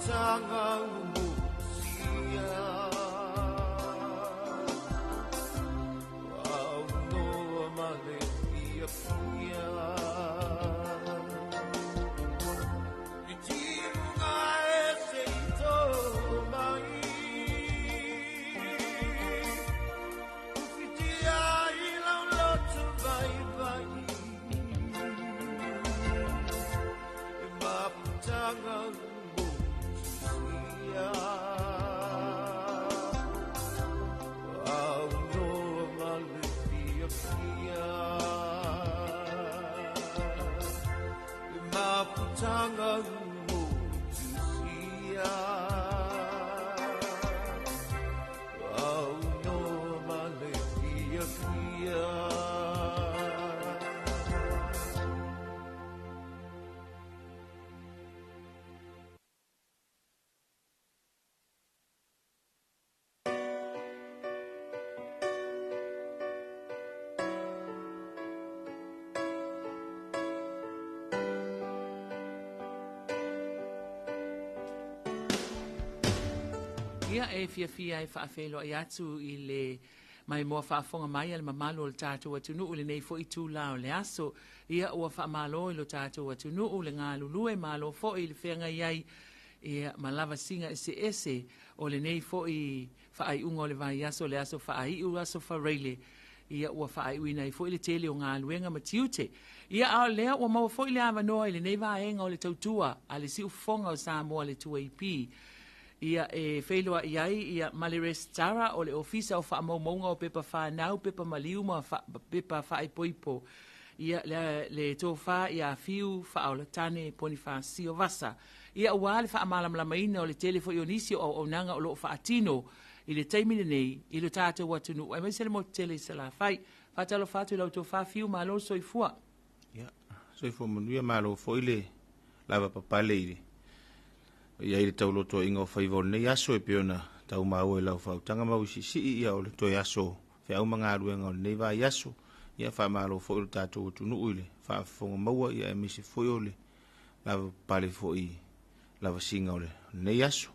Maputanga umusia Aunoa ma le fiafia I timuga e se i tō mai Ufitia i lau loto vaivai E maputanga umusia Aunoa ma le fiafia E maputanga umusia Aunoa ma le fiafia. Ia e fiafia e faafeiloai atu i le maimoa faafofoga mai a le mamalu o le tatou atunuu i lenei foi itula o le aso. Ia ua faamalo i lo tatou atunuu le galulue malo foi i le feagai ai ia ma lavasiga eseese o lenei foi faaiuga o le vaiaso, le aso faaiu, aso Faraile, ia ua faaiuina ai foi le tele o galuega ma tiute. Ia a o lea ua maua foi le avanoa i lenei vaega o le tautua a le Siufofoga o Samoa le 2AP, ia e feiloai ai ia ma le Resitara o le Ofisa o Faamaumauga o Pepa Fanau, Pepa Maliu ma Pepa Faaipoipo, ia le, le tofa ia Fiu Faaolatane Ponifasio Vasa. Ia aua le faamalamalamaina o le tele foi o nisi o auaunaga o lo o faatino i le taimi lenei i lo tatou atunuu aemaise le motu tele i Salafai. Faatalofa atu i la outou Fiu, malo le soifua. Ia, soifua manuia, malo foi le lavapapale i le i ai le taulotoaiga o faiva o lenei aso e pei ona tau maua i lau faautaga mauisiisii, ia o le toe aso feau ma galuega o lenei vaiaso. Ia faamalo foi lo tatou atunuu i le faafofoga maua, ia aemaise foi o le lavapapale foi i lavasiga o lenei aso.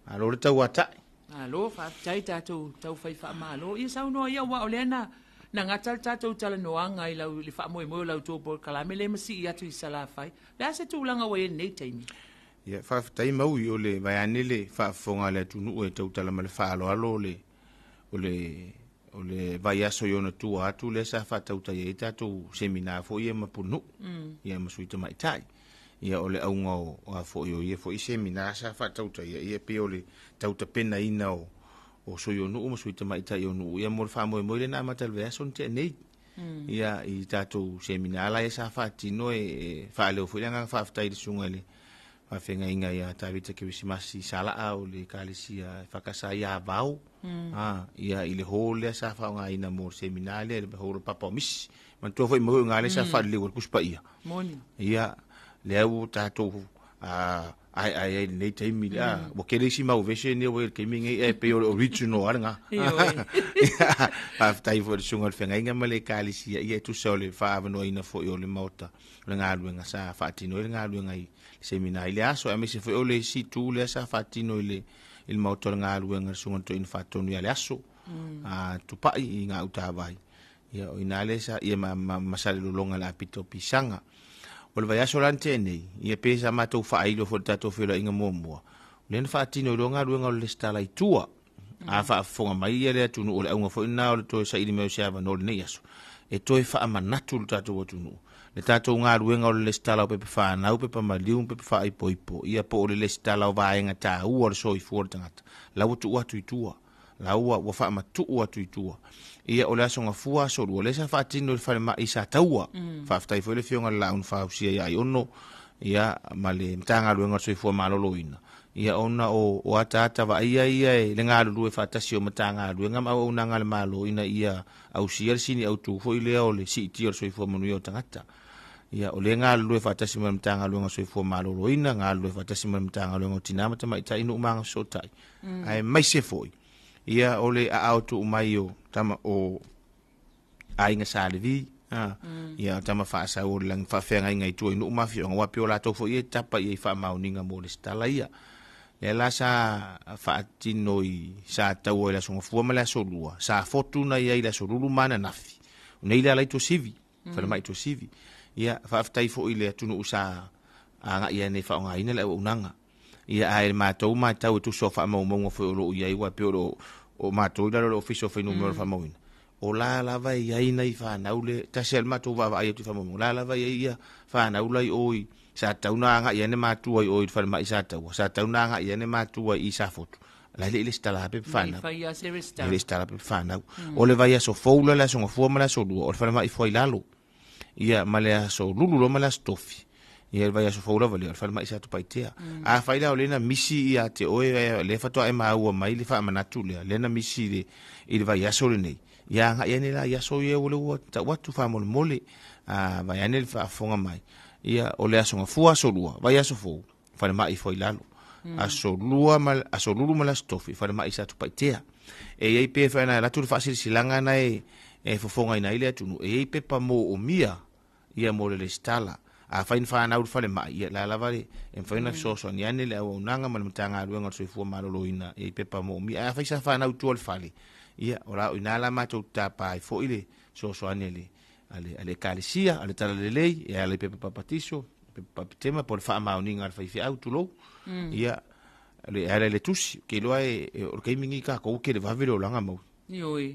Malo le tauatai. Malo, faafetai tatou taufai faamalo. Ia saunoa ia, aua o lea na na gata le tatou talanoaga i lau i le faamoemoe o la outou polokalame lea ma sii atu i Salafai. O le a se tulaga ua i ai i lenei taimi? Ia, faafetai Maui, o le vaeane le faafofoga a le atunuu e tautala ma le faaaloalo o le o le o le vaiaso i ona tua atu lea sa faatautai ai tatou semina foi ia ma Pulenuu ia ma Sui Tamaitai. Ia o le auga o a foi o ia foi semina sa faatautaia ia pei o le tautapenaina o o sui o nuu ma sui tamaitai o nuu ia mo le faamoemoe lea na amata i le vaiaso na tea nei. Ia i tatou semina la ia sa faatino e, e faaleo foi le agaga faafetai i le susuga i le faafeagaiga ia Tavita Kerisimasi Salaa o le Ekalesia e Fakasa ia Vao, ia i le hall lea sa faaaogaina mo le semina lea, le hall o Papa o Misi. Manatua foi mau i ngā lea sa faaleleu ai le Tusi Paia. Moni. Ia, lea ua tatou aeae ai i lenei taimi lea. Ua tele isi mau version ia ua i le taimi lenei, ae pei o le original lava lena. Ioe. Faafetai foi i le susuga i le feagaiga ma le Ekalesia, ia e tusa o le faaavanoaina foi o le Maota o le galuega sa faatino ai le galuega i semina i le aso, aemaise foi o le isi itu lea sa faatino i le i le maota o le galuega le susuga i le toeaina faatonu ia le aso a Tupai i Gautavai. Ia o ina lea sa ia ma, ma, ma Salelologa le apito o Pisaga. O le vaiaso la na tea nei, ia pe sa matou faailo foi le tatou feiloaiga muamua, o lea na faatino i loa galuega o le lesitala i tua. A faafofoga mai ia le atunuu, o le auga foi lena o le toe saili mai o se avanoa o lenei aso, e toe faamanatu le tatou atunuu. Le tatou galuega o le lesitala o pepa fanau, pepa maliu ma pepa faaipoipo, ia po o le lesitala o vaega taua o le soifua o le tagata, la ua tuu atu i tua. La ua, ua faamatuu atu i tua. Ia, o le Aso Gafua, Aso Lua, lea sa faatino i le falemai i Sataua. Faafetai foi i le Afioga i le Laau na Fausia ia Aiono, ia, ma le Matagaluega o le Soifua Maloloina, ia ona o, o ataata vaaia ia e le galulue faatasi o Matagaluega ma auaunaga a le Malo ina ia ausia le sini autu foi lea o le siitia o le soifua manuia o tagata. Ia, o lea galulue faatasi ma le Matagaluega o le Soifua Maloloina, galulue faatasi ma le Matagaluega o Tina ma Tamaitai, Nuu ma Agafesootai, aemaise foi, ia, o le aao tuu mai o tama o aiga Sa Levi, ia, o tama faasau o le lagi faafeagaiga i tua i nuu ma afioaga, aua pei o latou foi ia e tapa i ai faamaoniga mo lesitala ia. Lea la sa faatino i Sataua i le Aso Gafua ma le Aso Lua, Safotu na i ai i le Aso Lulu ma ananafi. O nei le ala i Tuasivi, falemai Tuasivi. Ia, faafetai foi i le atunuu sa agai ane e faaaogaina le auaunaga. Ia, ae matou matau e tusa o faamaumauga foi o lo o i ai, aua e pei o lo o matou i lalo o le Ofisa o Fuainumera Faamauina, o la lava e i ai nai fanau le, tasi lava le matou vaavaai atu i faamaumauga, o la lava e i ai ia fanau la i o i Sa tatau na agai ane matua i o i le falemai i Sataua, sa tatau na agai ane matua i Safotu. La e le i lesitala lava pepa fanau. E le lesitala pepa fanau. O le vaiaso fou la, le Aso Gafua ma le Aso Lua, o le falemai Fuailalo. Ia, ma le Aso Lulu loa ma le Aso Tofi. Ia, le vaiaso fou lava lea, o le falemai Satupaitea. Afai la o lea na misi ia te oe, lea faatoa e maua mai le faamanatu lea, lea na misi i le, i le vaiaso lenei. Ia agai ane la i aso ia ua lea ua tau atu faamolemole, a vaeane le faafofoga mai. Ia, o le Aso Gafua, Aso Lua, vaiaso fou, falemai i Fuailalo. Aso Lua ma, Aso Lulu ma le Aso Tofi, falemai i Satupaitea. E i ai pe whai na latu le faasilasilaga na e, e fofogaina ai le atunuu, e i ai pepa moomia ia mo le lesitala. Afai na fanau i le falemai, ia la lava le, e mafai ona fesoasoani ane le auaunaga ma le Matagaluega o le Soifua Maloloina e i ai pepa moomia. Ae afai sa fanau i tua o le fale, ia o la o i ina la matou te tapa ai foi le fesoasoani a le a le, a le Ekalesia, a le Talalelei, e ala i pepa papatiso, pepa bapetema, po o le faamaoniga a le faifeau, tulou. Ia, le ala i le tusi, ke iloa e, e, o le taimi nei tatou e televave le olaga mau. Ioe.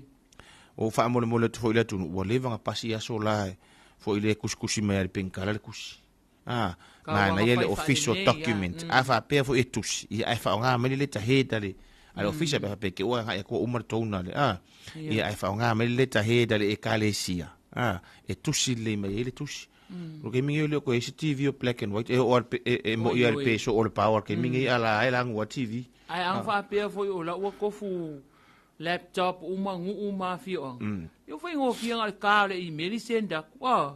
O faamolemole atu foi i le atunuu, ua leva ona pasi aso la e, foi le kusikusi mai a le penikala le kusi. Ah, manaia le official document. A faapea foi e tusi, ia ae faaaoga mai le letterhead a le a le ofisa pe faapea ke ua agai atu ua uma le touna le a. Ia ae faaaoga mai le letterhead a le ekalesia. A, e tusi lelei mai ai le tusi. O le taimi nei e le o toe i ai se TV o black and white, e oo lava e e moi lava i le peso o le pao a le taimi nei a la e lagu lava TV. Ae a faapea foi o la ua tofu laptop uma nuu ma afioaga, ia ua faigofie na o le ta o le email send atu. Ah.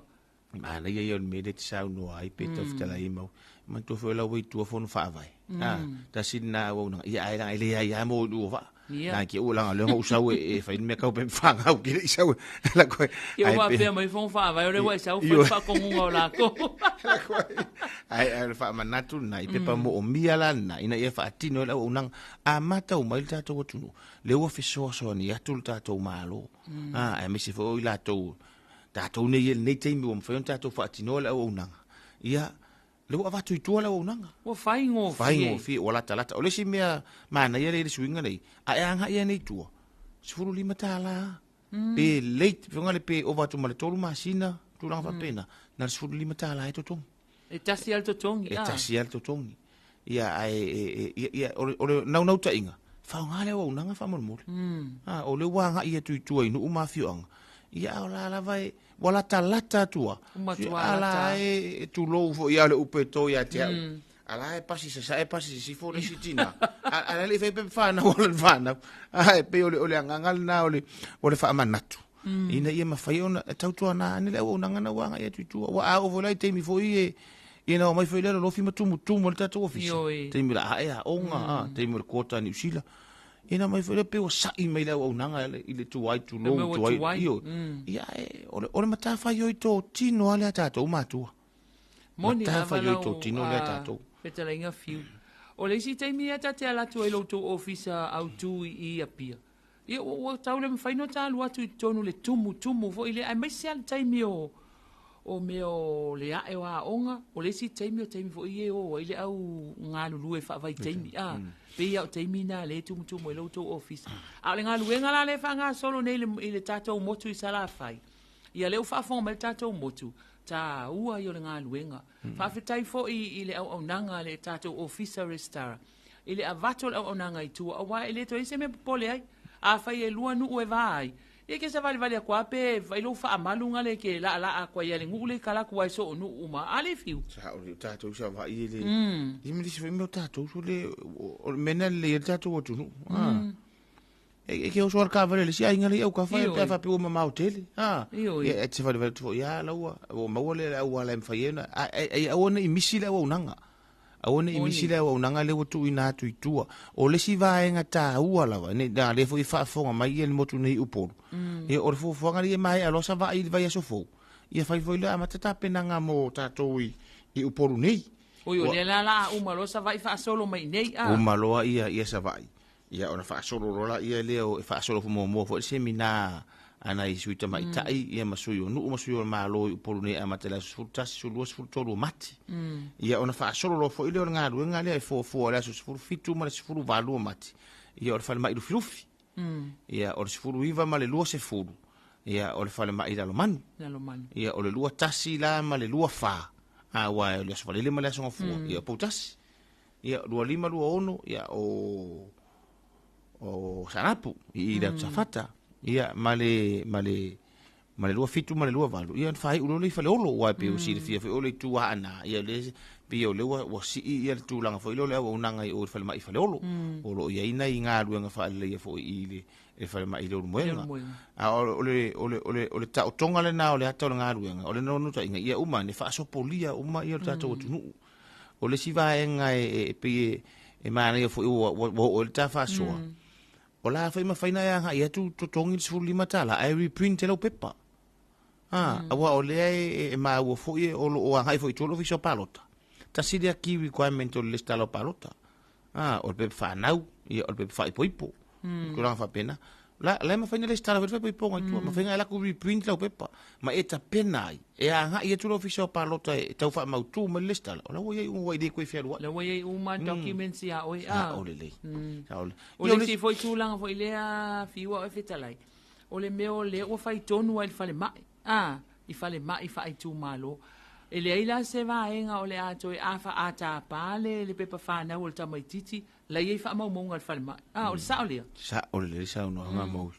Manaia ia o le mea lea e te saunoa ai pe tau fetalai ai mau. Manatua foi o lau ua i tua fono faavae. A, tasi lena auaunaga. Ia ae leaga e leai lava mo i lua vaa. Leaga ke ua leaga o lea na ou sau e fai le mea kau pe whangau ki le i sau e. La koe. Ia ua faapea mai fono faavae o lea ua e sau fai le faatonuga o latou. La koe. Ae o le faamanatu lena i pepa moomia la lena ina ia faatino ai le auaunaga. A matau mai le tatou atunuu, lea ua fesoasoani atu le tatou Malo. A, aemaise foi o i latou Tatou nei i lenei taimi ua mafai ona tatou faatinoa le auaunaga, ia, lea ua avatu i tua le auaunaga. Ua faigofie. Faigofie, ua latalata. O le isi mea manaia lea i le suiga nei, a e agai ane i tua, $15 lava. Pe late, fai le pe ova atu ma le 3 masina, tulaga faapena, na o le $15 e totogi. E tasi lava le totogi. E tasi lava le totogi. Ia, ae, e, e, ia, o le naunautaiga, faaaoga le auaunaga faamolemole. A, o lea ua agai atu i tua i nuu ma afioaga, ia, a o la lava e, ua latalata atu lava. Ua matua A la lata. e, tulou foi ia le upu e to ia te au. A la e pasi sasae pasi sisifo le isi tina. A la e le i fai pepa fanau a lana fanau. A e pei o le, o le agaga lena o le, o le faamanatu. Ina ia mafai ona e tautuana ane le auaunaga na ua agai atu i tua. Ua a oo foi la i taimi foi e, ina omai foi lea lolofi ma tumutumu ai le tatou ofisa. Ioe. Taimi o le a ae aoga, a, taimi o le quota a Niu Sila. Ina omai foi lea pei ua sa'i mai le auaunaga i le tuai, tulou, Le mea ua tuai. tuai. Ioe. Ia, e, o le matafaioi totino lava lea a tatou matua. Moni lava Matafaioi lau, totino lea a ah, tatou. fetalaiga Fiu. O le isi taimi ia ta te ala atu ai i lo outou ofisa autu i i Apia, Ia, ua, ua tau le mafai ona ta alu atu i totonu i le tumutumu foi lea, aemaise lava le taimi o, o mea o le ae o aoga, o le isi taimi o taimi foi ia e o ai le au galulue faavaitaimi, a, pei lava o taimi na lea e tumutumu ai lo outou ofisa. A o le galuega la lea e faagasolo nei i le, i le tatou motu i Salafai, ia lea ua faafofoga mai le tatou motu, taua ia o le galuega. Faafetai foi i le auaunaga a le tatou Ofisa Resitara, i le avatu o le auaunaga i tua, aua e le toe i ai se mea e popole ai. Afai e lua nuu e va ai, ia e ke savalivali atu lava pe fai lou faamalu gale e ke laalaa atu ai ia le nuu le i kala atu ai soo nuu uma a le fiu. Sa o le tatou Savaii e le i ma le isi foi mea o tatou so le o le mea lena e lelei ai le tatou atunuu. E ke oso lava le taavale a le isi aiga le i autafa pe a faapea ua mamao tele. Ia e te savalivali atu foi a la ua maua le auala e mafai ai ona ae aua ne i misi le auaunaga. Aua ne i misi le auaunaga lea ua tuuina atu i tua. O le isi vaega taua lava, ne, na lea foi e faafofoga mai ia le motu nei i Upolu, ia, o le fuafuaga lea ia maea loa Savaii i le vaiaso fou, ia fai foi lea amata tapenaga mo tatou i Upolu nei. Oi, o lea la la a uma loa Savaii faasolo mai i inei a. Uma loa ia ia Savaii, ia ona faasolo loa laia lea o e faasolo muamua foi le semina a nai sui tamaitai ia ma sui o nuu ma sui o le Malo i Upolu nei e amata i le aso 11, 12, 13 o Mati. Ia ona faasolo loa foi lea o le galuega lea e fuafua i le aso 17 ma le 18 o Mati, ia o le falemai Lufilufi. Ia o le 19 ma le 20, ia o le falemai Lalomanu. Lalomanu. Ia o le 21 la ma le 24, a aua o le aso Faraile ma le aso Gafua, ia o Poutasi. Ia 25 26, ia o o Saanapu i le atu Safata. Ia ma le ma le ma le 27 ma le 28, ia ona faaiu loa lea i Faleolo, aua e pei ua silafia foi o le itu Aana, ia le pei o lea ua, ua sii ia le tulaga foi lea o le auaunaga i o i le falemai i Faleolo. O lo o i ai nai galuega faaleleia foi i le, le falemai i Leulumoega. A o, o le, o le, o le, o le taotoga lena o le ata o le galuega, o le naunautaiga ia uma ane faasopolia uma ia o le tatou atunuu. O le isi vaega e, e, e pei e, e manaia foi ua, ua, ua oo i le ta faasoa, o la foi mafai ona e agai atu totogi le $15 ae reprint e lau pepa. Ah, aua o lea e, e maua foi o lo o agai foi i tua le ofisa o palota. Tasi lea key requirement o le lesitala o palota. Ah, o le pepa fanau, ia o le pepa faaipoipo. Tulaga faapena. La, la e mafai ona lesitala foi le faaipoipoga i tua. Mafai ona e alu atu reprint lau pepa. Ma e tapena ai, e agai atu le ofisa o palota e tau faamautu mai le lesitala. O la ua i ai uma ua e le toe fealuai. La ua i ai uma documents ia oe. Ah, o lelei. Sao lelei. O le isi foi tulaga foi lea Fiu a oe fetalai, o le mea o lea ua fai tonu ai le falemai, a, i falemai faaitumalo. E leai la se vaega o le a toe afa a tapa le, le pepa fanau o le tamaititi, la i ai faamaumauga a le falemai. A, o le sao lea? Sao lelei le saunoaga Maui.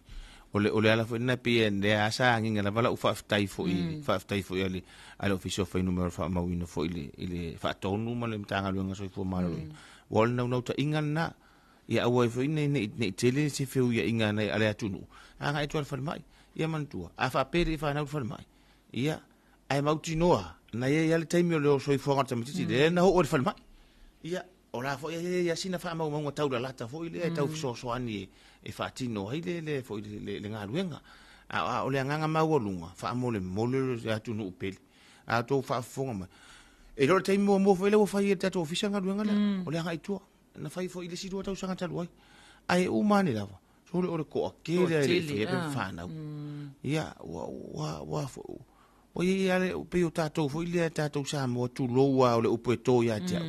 O le, o le ala foi lena pei e lea sa agiga lava lau faafetai foi, faafetai foi a le, a le Ofisa o Fuainumera Faamauina foi i le, i le Faatonu ma le Matagaluega o Soifua Maloloina. Ua o le naunautaiga lena, ia aua ai foi ne, ne, ne i tele se feuiaiga a le atunuu, agai atu lava i le falemai. Ia manatua, a faapea e le i fanau i le falemai, ia, ae mautinoa, na i ai lava le taimi o le soifuaga o le tamaitiiti, lea na oo i le falemai. Ia, o la foi e i ai sina faamaumauga taulalata foi lea e tau fesoasoani e, e faatino ai le, le, foi le, le, le galuega. A, a o le agaga maualuga, faamolemole le atunuu pele. A outou faafofoga mai. E le o le taimi muamua foi lea ua fai e le tatou ofisa le galuega lea, o le agai i tua. Na fai foi i le isi 2 tausaga talu ai. Ae uma ane lava, sole o le toatele e le i faia pepa fanau. Ia, ua, ua, ua, ua i ai lava, pei o tatou foi lea, tatou Samoa, tulou lava o le upu e to ia te au.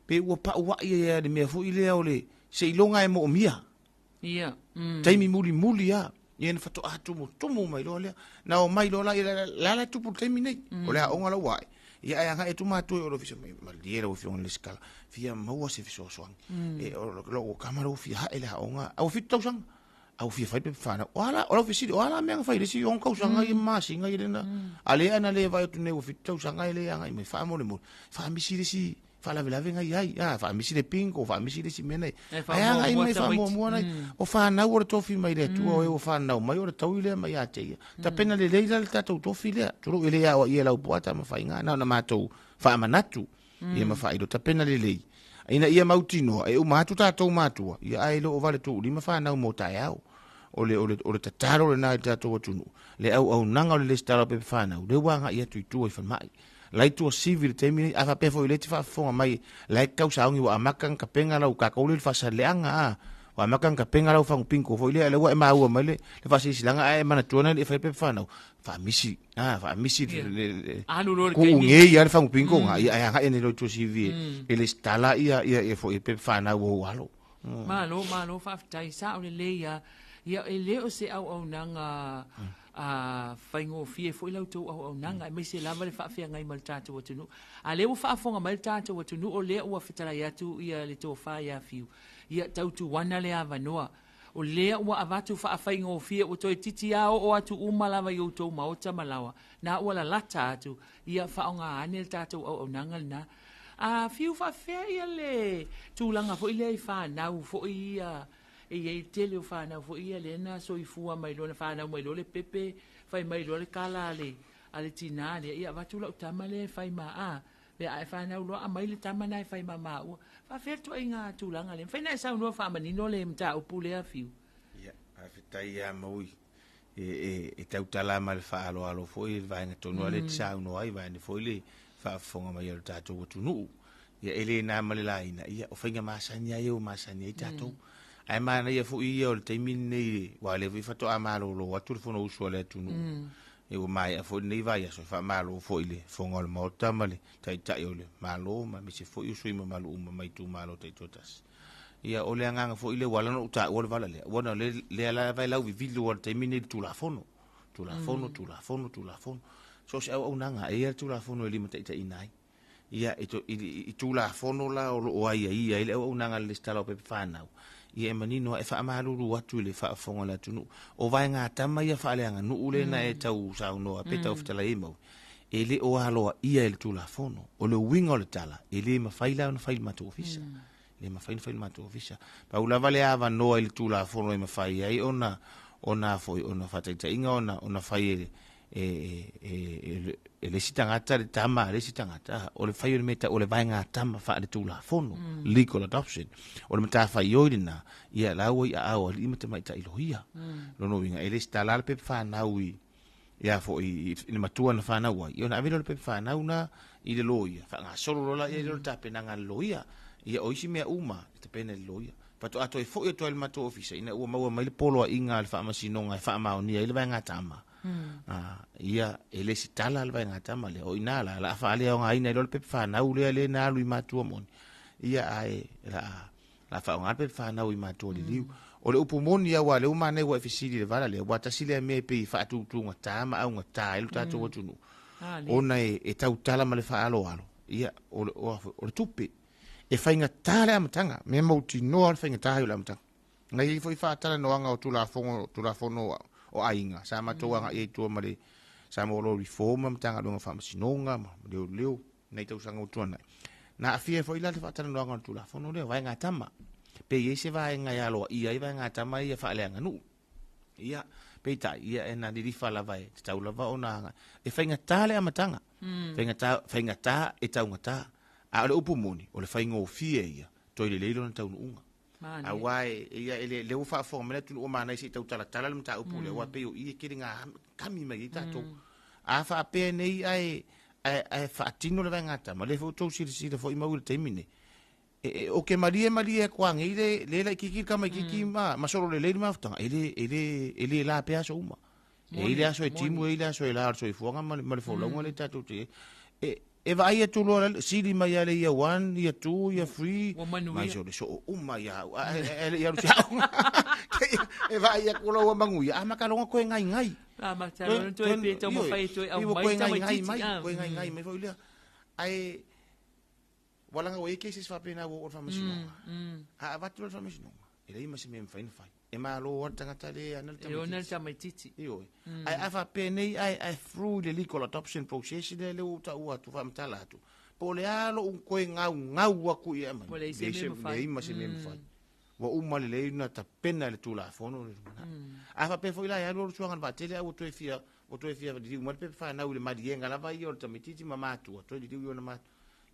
Pei ua pauai ai lava i le mea foi lea o le seiloga e moomia. Ia. Taimi mulimuli lava. Ia na faatoa tumutumu mai loa lea. Na omai loa la, ia, la la e tupu i le taimi nei. O le aoga la ua ae. Ia ae agai atu matou i o le ofisa mai, malie lau afioga i le Resitala, fia maua se fesoasoani. E, o lou tama lea ua fia hae le aoga, a ua 7 tausaga. A ua fia fai pepa fanau. O a la, o lau fesili, o a la mea na fai i le isi 6 tausaga ia ma masina ia lea na, a lea na le vaai atu nei ua 7 tausaga e le agai mai, faamolemole, faamisi le isi faalavelave na i ai, a, faamisi le bingo, faamisi le isi mea nei. E Ae agai faamuamua mai tamaiti. faamuamua nai, o fanau o le tofi mai le Atua, o e ua fanau mai, o le taui lea mai ia te ia. Tapena lelei la le tatou tofi lea. Tulou e le aoaia e lau poata ma faiga, na ona matou faamanatu, ia ma faailo, tapena lelei. Ina ia mautinoa, e uma atu tatou matua, ia ae le o vale tuulima fanau mo taeao. O le, o le, o le tatalo lena i le tatou atunuu, le auaunaga o le lesitala o pepa fanau, lea ua agai atu i tua i falemai. La i tua sivi i le taimi nei, a faapea foi o lea e te faafofoga mai, la e tau saogi ua amata ona tapena lau tatou lea i le faasaleaga, a, ua amata ona tapena lau fagu bingo foi lea, lea ua e maua mai le, le faasilasilaga ae e manatua na e le i faia le pepa fanau, faamisi, a, faamisi le, le, le, Alu loa le tuu taimi. nei lava le fagu bingo na, ia ae agai ane loa i tua sivi e, e lesitala ia, ia, ia foi pepa fanau a ou alo. Malo, malo, faafetai, sao lelei lava. Ia, e le o se auaunaga a faigofie foi la outou auaunaga, aemaise lava le faafeagai ma le tatou atunuu. A lea ua faafofoga mai le tatou atunuu, o lea ua fetalai atu ia le tofa ia Fiu, ia tautuana le avanoa. O lea ua avatu faafaigofie, ua toeitiiti lava oo atu uma lava i outou maota ma laoa, na ua lalata atu, ia faaaoga ane le tatou auaunaga lena. A Fiu faafefea ia le tulaga foi lea i fanau foi ia, e i ai le tele o fanau foi ia lea na soifua mai loa, na fanau mai loa le pepe, fai mai loa le kala a le, a le tinā lea, ia avatu lau tama lea e fai ma a, lea a e fanau loa aumai le tama lena e fai ma maua. Faafefea le ituaiga tulaga lea? Mafai ona e saunoa faamanino le mataupu lea, Fiu? Ia, faafetai ia Maui. E, e, e tautala ma le faaaloalo foi i le vaega tonu lea e te saunoa ai, vaeane foi le faafofoga mai a lo tatou atunuu. Ia e le na ma le laina, ia o faiga masani lava ia ua masani ai tatou. Ae manaia foi ia o le taimi lenei, aua o lea foi faatoa malolo atu le Fonousu a le atunuu. Ia ua maea foi lenei vaiaso, e faamalo foi i le Fofoga o le Maota ma le Taitai o le Malo ma aemaise foi o sui usufono mamalu uma mai itumalo taitoatasi. Ia o le agaga foi lea ua ala ona ou taua le vala lea, aua o lea lava e lauvivili loa i le taimi lenei i le Tulafono. Tulafono, Tulafono, Tulafono. So o se auaunaga e i ai le Tulafono e limataitaiina ai. Ia, i Tulafono la o lo o aiaia ai le auaunaga a le resitala o pepa fanau, ia e manino lava, e faamalulu atu i le faafofoga a le atunuu. O vaegatama ia faaleaganuu lea na e tau saunoa pe tau fetalai ai Maui, e le o aloaia e le Tulafono. O le uiga o le tala, e le mafai la ona fai i le matou ofisa. E le mafai ona fai i le matou ofisa. Pau lava le avanoa i le Tulafono e mafai ai ona ona foi ona faataitaiga ona ona fai e e e e le isi tagata le tama a le isi tagata, o le fai o le mea e tau o le vaegatama faaletulafono, legal adoption. O le matafaioi lena, ia la ua i aao o alii ma tamaitai loia. Lona uiga, e resitala le pepa fanau i ia foi i le matua na fanau ai, ia ona ave lea o le pepa fanau na i le loia, faagasolo loa lea o le tapenaga a le loia. Ia o isi mea uma e tapena e le loia. Faatoa toe foi atu ai i le matou ofisa ina ua maua mai le poloaiga a le Faamasinoga e faamaonia ai le vaegatama. Ia, e lesitala le vaegatama lea. O i ina la, o le a faaleaogaina ai loa le pepa fanau lea lea na alu i matua moni. Ia, ae o le a faaaoga le pepa fanau i matua liliu. O le upu moni lava, aua o lea ua manaia ua e fesili i le vala lea, aua tasi lea mea e pei e faatutugata ma augata ai lo tatou atunuu, ona e tautala ma le faaaloalo, ia, o le tupe. E faigata le amataga, mea mautinoa le faigata ai o le amataga. Na i ai foi faatalanoaga o Tulafono, Tulafono o Aiga, sa matou agai ai i tua ma le Samoa Law Reform ma Matagaluega o Faamasinoga ma Leoleo i nai tausaga ua tuanai. Na aafia ai foi la le faatalanoaga o le Tulafono lea, vaegatama. Pe i ai se vaega e aloaia ai vaegatama ia faaleaganuu. Ia, peitai, ia e na lilifa lava e tatau lava ona agai. E faigata le amataga. Faigata, faigata e taugata. A o le upu moni, o le faigofie ia, toe lelei lona taunuuga. Aua e, ia, e le, lea ua faafofoga mai le atunuu ua manaia se i tau talatala le mataupu lea, aua pei o i e tele ngā kami mai ai tatou. A faapea nei ae, ae, ae faatino le vaegatama, lea foi ua tou silasila foi mau i le taimi nei, e, e, o ke malie malie atu lava nei le, le laitiiti le tamaitiiti ma, ma solo lelei le mafutaga, e le, e le, e le la pea aso uma. E i ai le aso e timu, e i ai le aso e la o le soifuaga ma le, ma le folauga lea tatou te i ai. E, e vaai atu loa la, sili mai lava le year one, year two, year three, Ua manuia. mai se o le soo uma ia au, ae ae le i alu se aoga. E vaai atu loa ua manuia, amata loa ona toe gaingai. Amata loa ona toe pe taumafai e toe aumai tamaitiiti. Ioe, toe gaingai mai foi lea. Ae ua laga ua i ai cases faapena ua oo i le faamasinoga. A avatu loa i le faamasinoga, e leai ma se mea e mafai ona fai. E malo lava le tagata lea e ana le tamaitiiti. E ona le tamaitiiti. Ioe. Ae a faapea nei ae, ae through i le legal adoption process lea, lea ua ou taua atu, faamatala atu, po o le a lou toe gaugau atu i aumai. Ua leai se mea e mafai. Leai ma se mea e mafai. Ua uma lelei ona tapena e le Tulafono le lumanai. A faapea foi la e alu alu suaga o le vaatele ae ua toe fia, ua toe fia liliu mai le pepa fanau i le maliega lava ia o le tamaitiiti ma matua, toe liliu i ona matua.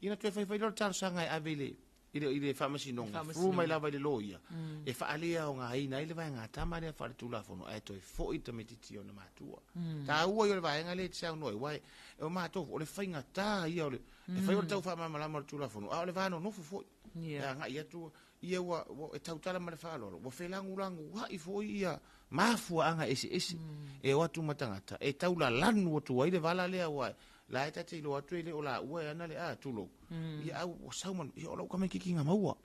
Ia ona toe faifai lea o le talosaga e ave i le i le, i le faamasinoga, fru mai lava i le loia, mm. e faaleaogaina ai le vaegatama lea faaletulafono, ae toe foi le tamaitiiti i ona matua. Mm. Taua ia o le vaega lea e te saunoa ai, aua e o matou, o le faigata ia o le, mm. e fai o le tau faamalamalama o le tulafono, a o le va nonofo foi. Yeah. E agai atu, ia ua, ua e tautala ma le faaaloalo, ua felagulagua'i foi ia mafuaaga eseese mm. e o atu ma tagata, e taulalanu atu ai le vala lea, aua la e ta te iloa atu e le o laua e ana le a, tulou. Mm. Ia au ua sau ma, ia o lau tamaitiiti na maua.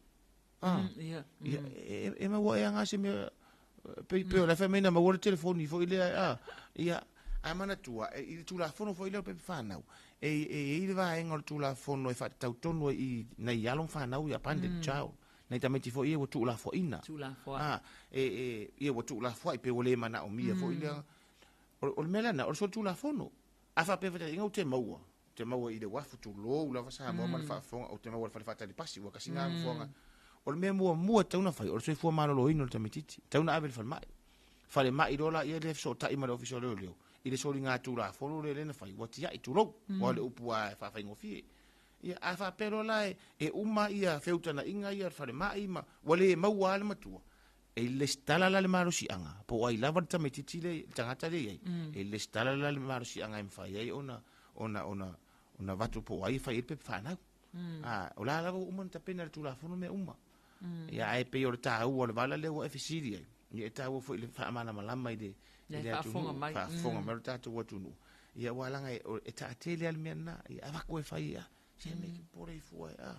Ah. Mm, ia, mm. Ia, e, e maua e aga se mea, pe, pe o la e fai mai na maua le telefoni foi lea, a, ia, ae manatua, e, i le Tulafono foi lea o pepa fanau, e, e i ai le vaega o le Tulafono e faatatau tonu ai i nai alo ma fanau i abandoned child, nai tamaiti foi ia ua tuulafoaina. Tuulafoai. A, e, e, ia ua tuulafoai pe ua le manaomia foi lea. O, o le mea lena, o le solitulafono. A faapea faataitaiga ou te maua, ou te maua i le uafu, tulou lava Samoa ma le faafofoga, ou te maua i le fale faatali pasi, ua tasi lena nofoaga. O le mea muamua e tatau ona fai, o le soifua maloloina o le tamaitiiti, e tatau ona ave i le falemai. Falemai loa laia lea e fesootai ma le Ofisa o Leoleo i le soligatulafono lea lea na fai, ua tiai, tulou, aua o le upu lava e faafaigofie. Ia, a faapea loa la e uma ia feutagaiga ia o le falemai ma ua le maua lava le matua, E lesitala la le malosiaga, po o ai lava le tamaitiiti lea, le tagata lea e i ai, e lesitala la le malosiaga e mafai ai ona, ona, ona, ona avatu po o ai e fai ai le pepa fanau. A, o la lava ua uma ona tapena e le Tulafono mea uma. Ia, ae pei o le taua o le vala lea ua e fesili ai, ia e taua foi le faamalamalama i le, i le atunuu, faafofoga mai o le tatou atunuu. Ia, aua leaga e, e taatele lava le mea lena, ia avatu e fai, a, se mea e te popole ai fua, a.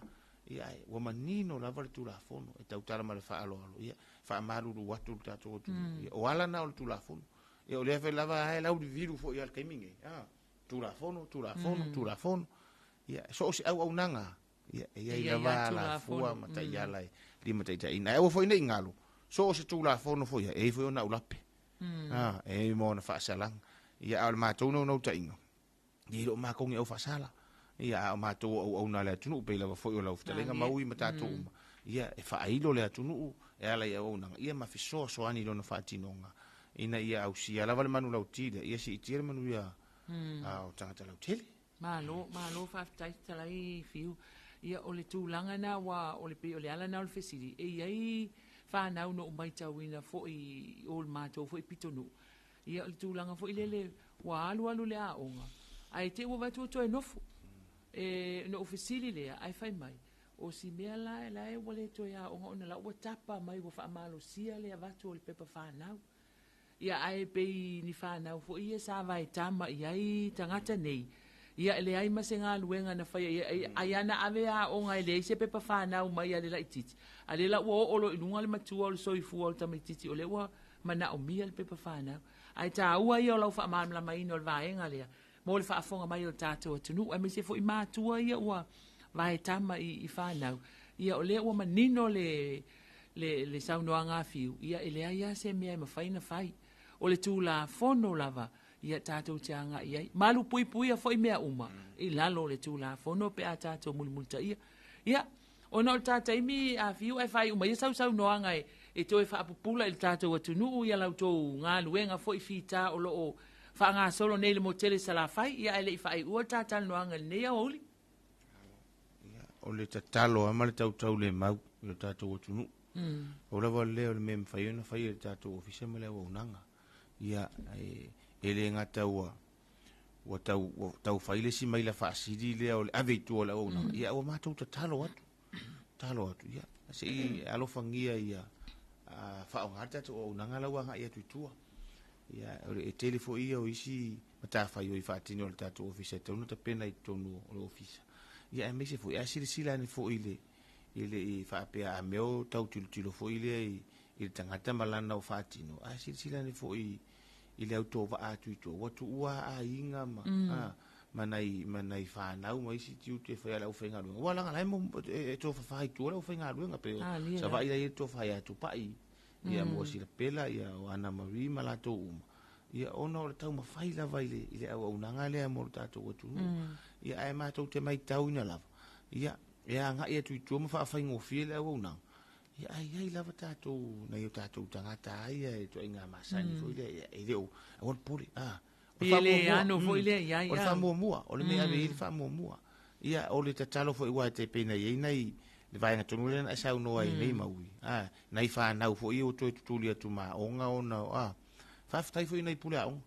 Ia, ae ua manino lava le Tulafono e tautala ma le faaaloalo, ia, faamalulu atu le tatou atunuu. Ia, o ala na o le Tulafono. Ia, o lea foi lava e laulivilu foi lava i le taimi lenei, a, Tulafono, Tulafono, Tulafono. Ia, so o se auaunaga, ia, e i ai lava alafua ma taiala e limataitaiina. Ae aua foi ne i galo, so o se Tulafono foi ia, e i ai foi ona aulape. A, e i ai ma ona faasalaga. Ia, a o le matou naunautaiga, ia e le o matou ni aufaasala. Ia, a o matou o auauna a le atunuu, pei lava foi o lau fetalaiga Maui ma tatou uma, ia, e faailo le atunuu e ala i auaunaga, ia ma fesoasoani i lona faatinoga, ina ia ausia lava le manulauti lea, ia siitia le manuia o tagata lautele. Malo, malo faafetai fetalai Fiu. Ia o le tulaga na aua o le pei o le ala na o le fesili, e i ai fanau na ou maitauina foi i o le matou foi pitonuu, ia o le tulaga foi lele ua alu alu le aoga, ae te i ua vaai atu ua toe nofo. E, ona ou fesili lea, ae fai mai, o si mea la, la e ua le toe aoga ona la ua tapa mai ua faamalosia le avatu o le pepa fanau. Ia ae pei ni fanau foi ia sa vaetama i ai tagata nei, ia e leai ma se galuega na faia i ai, ai lava na ave aoga e leai se pepa fanau mai a le laitiiti, a lea la ua oo loa i luga le matua o le soifua o le tamaitiiti o lea ua manaomia le pepa fanau. Ae taua ia o lau faamalamalamaina o le vaega lea mo le faafofoga mai o le tatou atunuu, aemaise foi matua ia ua vaetama i, i fanau, ia o lea ua manino le, le, le saunoaga a Fiu, ia e leai lava se mea e mafai ona fai. O le Tulafono lava, ia tatou te agai i ai. Malupuipuia foi mea uma i lalo o le Tulafono pe a tatou mulimulitaia. Ia, ona o le ta taimi a Fiu ae faaiu mai ia sau saunoaga e, e toe faapupula i le tatou atunuu ia la outou galuega foi fita o lo o faagasolo nei i le motu tele i Salafai, ia ae le i faaiua le ta talanoaga i lenei aoauli. Ia, o le tatalo lava ma le tautaulemau i lo tatou atunuu. Pau lava lea o le mea e mafai ona fai e le tatou ofisa ma le auaunaga. Ia, e, e le gata ua ua tau, ua tau fai le isi maila faasili lea o le ave i tua o le auaunaga. Ia, ua matou tatalo atu. Tatalo atu, ia, se i alofagia ia faaaoga le tatou auaunaga la ua agai atu i tua. Ia, o le, e tele foi ia o isi matafaioi faatino a le tatou ofisa e tatau ona tapena i totonu o le ofisa. Ia, aemaise foi, a silasila ane foi i le, i le i faapea a mea o tau tilotilo foi lea i, i le tagata ma lana o faatino, a silasila ane foi i, i le autovaa atu i tua, ua tuua aiga ma, a, ma nai, ma nai fanau ma isi tiute e fai a le aufaigaluega. Ua laga la e, e, e tofafa i tua le aufaigaluega, pe o Savaii la e tofa ia Tupai, ia mm. Moasilapela, ia o Ana Marie ma latou uma. Ia ona o le taumafai lava i le, i le auaunaga lea mo le tatou atunuu. Mm. Ia ae matou te maitauina lava. Ia e agai atu i tua ma faafaigofie le auaunaga. Ia ae i ai lava tatou, nai o tatou tagata ai ia e ituaiga masani mm. foi lea, ia, e le o, aua le popole, ah, Pe le ano foi lea i ai. O le faamuamua, o le mea ave i ai le faamuamua. Ia, o le tatalo foi aua e tai pei na i ai nai le vaega tonu lea na e saunoa ai nei Maui. A, nai fanau foi ia ua toe tutuli atu ma aoga ona o, a, faafetai foi i nai pule aoga.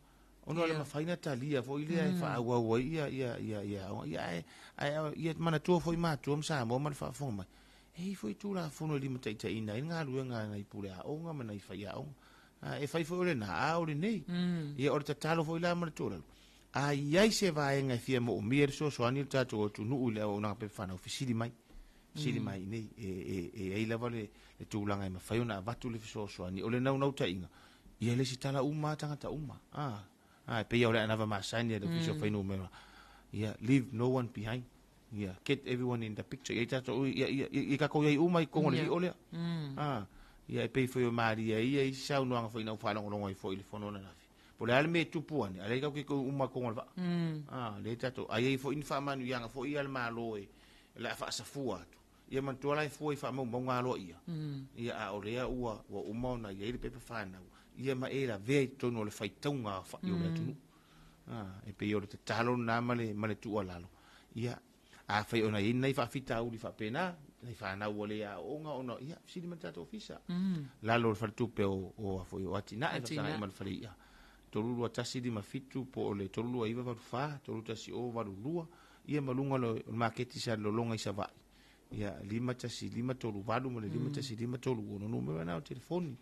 Ona o le mafai ona talia foi lea e faaauau ai ia, ia, ia, ia aoga. Ia, ae, ae, ia manatua foi matua ma Samoa ma le faafofoga mai. E i ai foi Tulafono e limataitaiina ai le galuega a nai pule aoga ma nai faiaoga. E fai foi o lena, a o lenei. Ia o le tatalo foi la ma le tuualalo, a i ai se vaega e fia moomia le fesoasoani a le tatou atunuu i le auaunaga pepa fanau, fesili mai. Fesili mai i inei. E, e, e i ai lava le, le tulaga e mafai ona avatu le fesoasoani. O le naunautaiga, ia lesitala uma lava tagata uma. A, a, e pei lava o le anava masani a le Ofisa o Fuainumera, ia, leave no one behind. Ia, get everyone in the picture. Ia i tatou, ia, ia, ia, ia tatou iai uma i totonu o le lio lea. Ah, ia e pei foi o malie ai ia isi saunoaga foi na ou faalogologo ai foi i le fono ananafi. Po o le a le mea e tupu ane, a lea tatou te toe uma i totonu o le vaa. Ah, lea tatou, a i ai foi ni faamanuiaga foi ia a le Malo e, o le a faasafua atu. Ia manatua la e fua i faamaumauga aloaia. Ia, a o lea ua, ua uma ona i ai le pepa fanau, ia ma e lavea i totonu o le faitauga aofai o le atunuu. Ah, e pei o le tatalo lena ma le, ma le tuualalo. Ia, afai ona i ai nai faafitauli faapena, nai fanau ua le aooga ona, ia, fesili mai le tatou ofisa. Lalo o le faletupe o, o, a foi, o Atinae, Atinae. ma le fale i'a. 32157 po o le 32984, 31082, ia ma luga o le maketi i Salelologa i Savaii, ia 51538 ma le 51536 numera na o telefoni.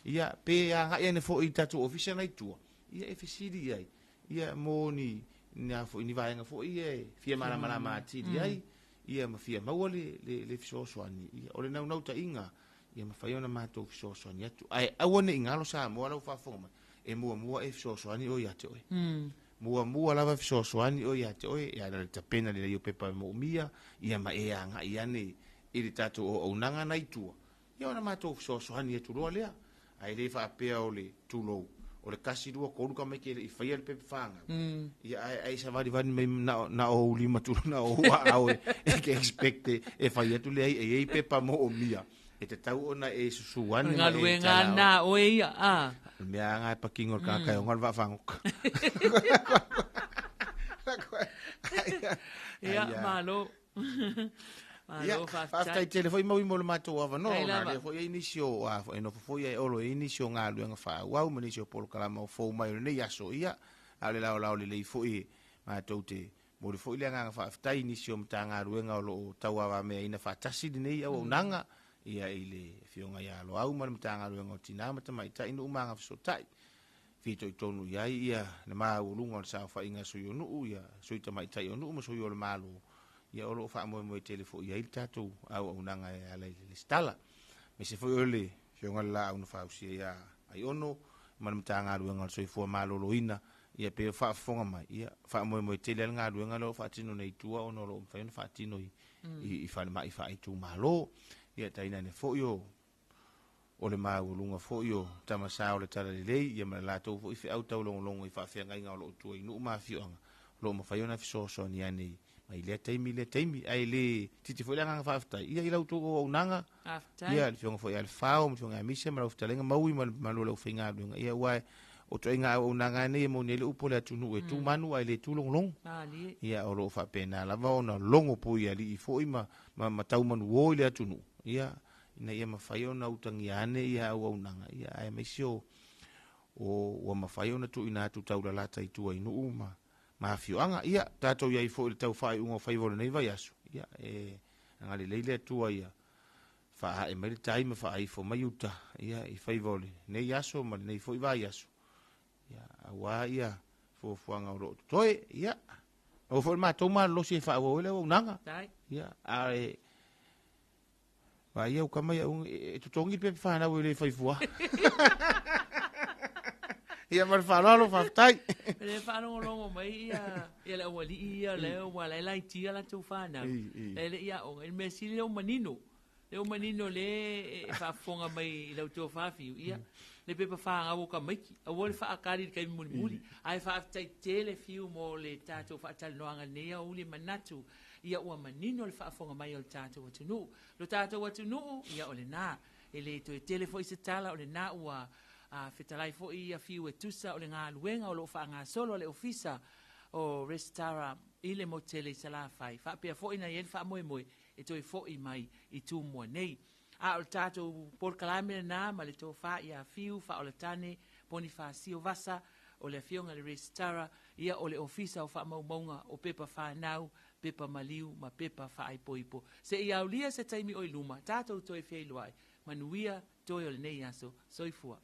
Ia pe agai ane foi i le tatou ofisa na i tua, ia e fesili i ai, ia mo ni ni foi ni vaega foi ia e fia malamalama atili ai, ia ma fia maua le fesoasoani. Ia o le naunautaiga ia mafai ona matou fesoasoani atu. Ae aua ne i galo Samoa lau faafofoga mai, e muamua e fesoasoani oe ia te oe. Muamua lava fesoasoani oe ia te oe, e ala i le tapena lelei o pepa e moomia, ia ma e agai ane i le tatou auaunaga na i tua, ia ona matou fesoasoani atu loa lea. Ae le faapea o le tulou, o le 1, 2, 3 ka mai ke le i faia le pepa whāngau. Ia ai savalivali mai na o ulima tulou na o ua au e ke expect e fai atu le ai e ei pepa mo o mia. E te tau ona e susuane ma e Galuega tala o. na oe ia, a. O le mea anga e pakingo le kaka e onga le vaafangoka. Ia, malo. Malo, Ia, faafetai. faafetai tele foi mau i mo le matou avanoa, Ai ona lava. lea foi e ai nisi o, a, e nofo foi ai olo e ai nisi o galuega faaauau ma nisi o polokalama o fou mai o lenei aso. Ia, a o le laolao lelei foi e matou te momoli foi le agaga faafetai i nisi o Matagaluega o loo tauavameaina faatasi lenei auaunaga, ia i le Afioga ia Loau ma le Matagaluega o Tina ma Tamaitai Nuu ma Agafesootai. Fitoitonu i ai ia le maualuga o le saofaiga a sui o nuu, ia sui tamaitai o nuu ma sui o le malo, ia o loo faamoemoe tele foi i ai le tatou auaunaga e ala i le lesitala. Aemaise foi o le Afioga i le Laau na Fausia ia Aiono ma le Matagaluega o le Soifua Maloloina, ia pe o faafofoga mai, ia faamoemoe tele le galuega lea o faatino nei i tua ona o lo o mafai ona faatino i falemai faaitumalo. Ia tainane foi o le maualuga foi o tamasa o le talalelei, ia ma le latou foi feau taulogologo i faafeagaiga o loo tua i nuu ma afioaga, o loo mafai ona fesoasoani ane mai lea taimi lea taimi. Ae le titi foi le agaga faafetai ia i lau tou auaunaga, Faafetai. ia le Afioga foi ia le Fao ma le Afioga ia Misa ma lau fetalaiga Maui ma le mamalu o le aufaigaluega. Ia ua o ituaiga auaunaga nei e moni ai le upu o le atunuu e tu manu ae le tu logologo. Malie. Ia o loo faapena lava ona logo pui alii foi ma taumanuo i le atunuu, ia ina ia mafai ona utagia ane ia auaunaga, ia ae aemaise o ua mafai ona tuuina atu taulalata i tua i nuu ma afioaga. Ia tatou iai foi i le tau faaiuga o faiva o lenei vaiaso, ia e agalelei le Atua ia faaee mai le tai ma faaifo mai uta, ia i faiva o lenei aso ma lenei foi vaiaso, ia auā ia fuafuaga o loo totoe. Ia o foi le matou malolosi e faaauau ai le auaunaga. Tai. Ia ae vai au kama ia e totogi le pepa whanau e le whaifua. Ia ma le faaaloalo, faafetai. Le faalogologo mai ia le aualii ia lea ua lae laitia latou whanau. I. Le ia o le mea sili lea ua manino. Le ua manino le e faafofoga mai i lau tofa fiu. Ia le pepa whangau o ka maiki. Aua le faakali le kaimi mulimuli. Ae faafetai tele fiu mo le tatou faatalanoaga nei au uli manatu. Ia ua manino le faafofoga mai o le tatou atunuu. Lo tatou atunuu, ia o lena. E le toe tele foi se tala o lena ua fetalai foi ia fiu e tusa o le galuega o loo faagasolo a le ofisa o Resitara i le motele i Salafai. Faapea foi na i ai le faamoemoe e toe foi mai i Tumua nei. A o le tatou polokalame lena ma le tofa ia Fiu Faaolatane Ponifasio Vasa o le afioga i le Resitara, ia o le ofisa o faamaumauga o pepa whanau, pepa maliu ma pepa whaaipoipo. Se i aulia se taimi o i luma, tatou toe feiloai. Manuia toe o lenei aso. Soifua.